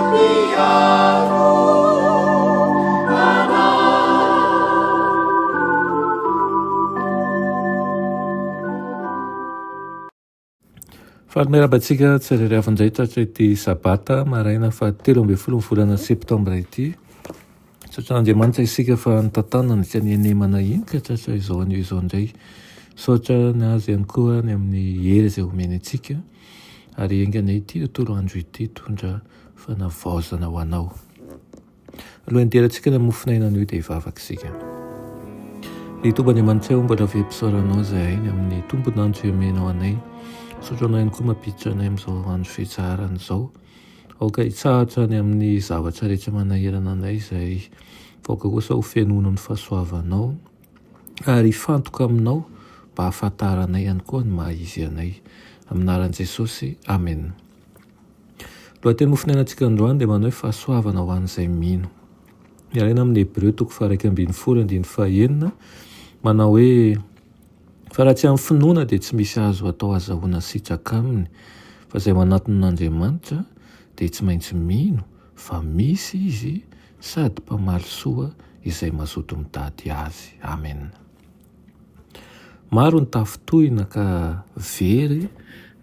Mpiaro anay. Faly miarahaba antsika tsirairay avy indray tratra ity sabata maraina faha 13 ny volana septambra ity. Misaotra an'Andriamanitra isika fa nitantanana tsy anenemana iny ka tratra izao anio izao indray. Misaotra ny azy ihany koa ny amin'ny hery izay omeny antsika ary enga anie ity tontolo andro ity hitondra fanavaozana ho anao. Alohan'ny hidirantsika ny mofon'aina anio dia hivavaka isika. Ry Tompo Andriamanitray ô, mbola velom-pisaoranao izahay ny amin'ny tombon'andro izay omenao anay. Misaotra anao ihany koa mampiditra anay amin'izao andro fitsaharana izao. Aoka hitsahatra ny amin'ny zavatra rehetra manahirana anay izahay. Fa aoka kosa ho fenoina ny fahasoavanao ary hifantoka aminao mba hahafantaranay ihany koa ny maha izy anay. Amin'ny anaran'i Jesosy, amena. Lohateny mofonainantsika androany dia manao hoe fahasoavana ho an'izay mino. Miaraina amin'ny Hebreo toko faha-11 andininy faha-6 manao hoe fa raha tsy amin'ny finoana dia tsy misy azo atao azahoana sitraka aminy fa izay manatona an'Andriamanitra dia tsy maintsy mino fa misy izy sady mpamaly soa izay mazoto mitady azy. Amena. Maro ny tafintohina ka very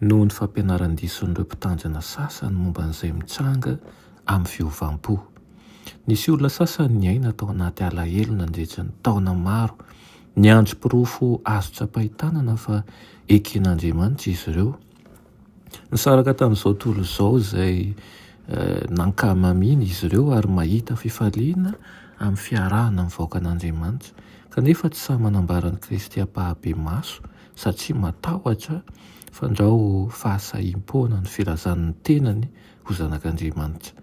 noho ny fampianaran-dison'ireo mpitandrina sasany momba an'izay mitranga amin'ny fiovam-po. Nisy olona sasany niaina tao anaty alahelo nandritra ny taona maro, niandry porofo azo tsapain-tanana fa eken'Andriamanitra izy ireo. Nisaraka tamin'izao tontolo izao izay nankamamiany izy ireo ary mahita fifaliana amin'ny fiarahana amin'ny vahoakan'Andriamanitra. Kanefa tsy sahy manambara an'i Kristy ampahabemaso satria matahotra fandrao fahasahiam-poana ny filazany ny tenany ho zanak'Andriamanitra.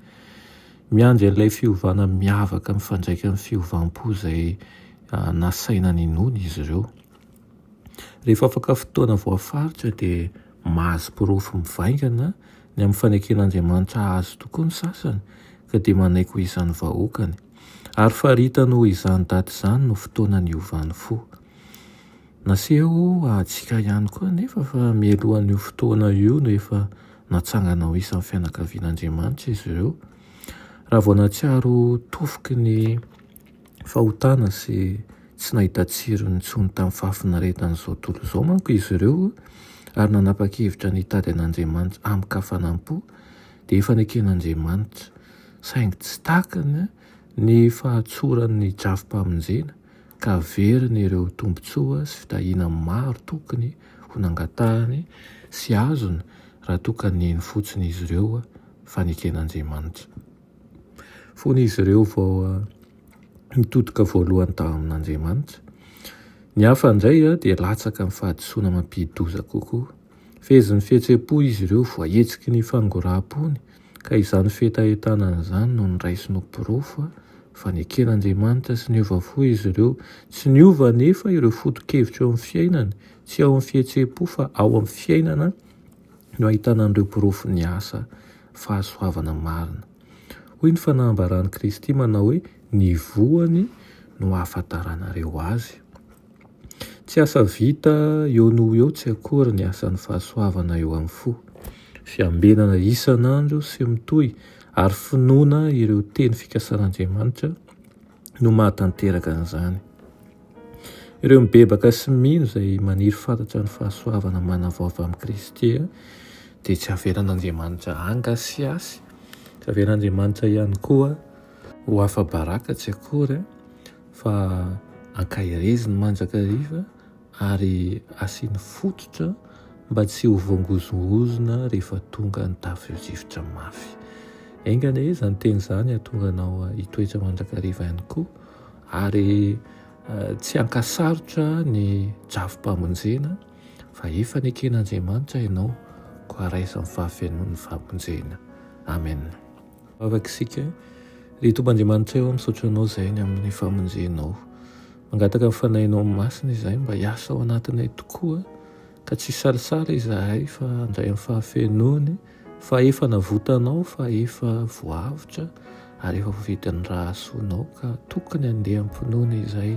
Miandry an'ilay fiovana miavaka mifandraika amin'ny fiovam-po izay nasaina ninoany izy ireo. Rehefa afaka fotoana voafaritra dia mahazo porofo mivaingana ny amin'ny faneken'Andriamanitra azy tokoa ny sasany ka dia manaiky ho isan'ny vahoakany. Ary faritany ho izany daty izany no fotoana niovan'ny fo. Naseho antsika ihany koa anefa fa mialohan'io fotoana io no efa natsangana ho isan'ny fianakavian'Andriamanitra izy ireo. Raha vao nahatsiaro ho tofoky ny fahotana sy tsy nahita tsirony intsony tamin'ny fahafinaretan'izao tontolo izao manko izy ireo ary nanapa-kevitra ny hitady an'Andriamanitra amin-kafanam-po dia efa neken'Andriamanitra saingy tsy takany ny fahatsoran'ny drafi-pamonjena ka veriny ireo tombontsoa sy fitahiana maro tokony ho nangatahany sy azony raha toa ka nino fotsiny izy ireo fa neken'Andriamanitra. Fony izy ireo vao nitodika voalohany tao amin'Andriamanitra. Ny hafa indray dia latsaka amin'ny fahadisoana mampidi-doza kokoa. Fehezin'ny fihetseham-po izy ireo, voahetsiky ny fangoraham-pony, ka izany fihetahetanana izany no noraisiny ho porofo fa neken'Andriamanitra sy niova fo izy ireo. Tsy niova anefa ireo foto-kevitra eo amin'ny fiainany, tsy ao amin'ny fihetseham-po fa ao amin'ny fiainana no ahitana an'ireo porofon'ny asa fahasoavana marina. Hoy ny fanambaran'i Kristy manao hoe, Ny voany no ahafantaranareo azy. Tsy asa vita eo noho eo tsy akory ny asan'ny fahasoavana eo amin'ny fo. Fiambenana isan'andro sy mitohy ary finoana ireo teny fikasan'Andriamanitra no mahatanteraka an'izany. Ireo mibebaka sy mino izay maniry fatratra ny fahasoavana manavao avy amin'i Kristy dia tsy avelan'Andriamanitra hangasiasy, tsy avelan'Andriamanitra ihany koa ho afa-baraka tsy akory fa ankahereziny mandrakariva ary asiany fototra mba tsy ho voangozongozona rehefa tonga ny tafio-drivotra mafy. Enga anie izany teny izany hahatonga anao hitoetra mandrakariva ihany koa Ary tsy hankasarotra ny drafi-pamonjena fa efa neken'Andriamanitra ianao koa raiso amin'ny fahafenoan'ny famonjena. Amen. Vavaka isika. Ry Tompo Andriamanitray ô, misaotra Anao izahay ny amin'ny famonjenao. Mangataka ny Fanahinao Masina izahay mba hiasa ao anatinay tokoa ka tsy hisalasala izahay fa handray amin'ny fahafenoany Fa efa navotanao fa efa voavotra ary efa voavidin'ny ra hasoanao ka tokony handeha am-pinoana izay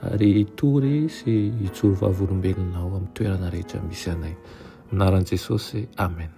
ary hitory sy hijoro vavolombelona ao amin'ny toerana rehetra misy anay. Amin'ny anaran'i Jesosy, Amen.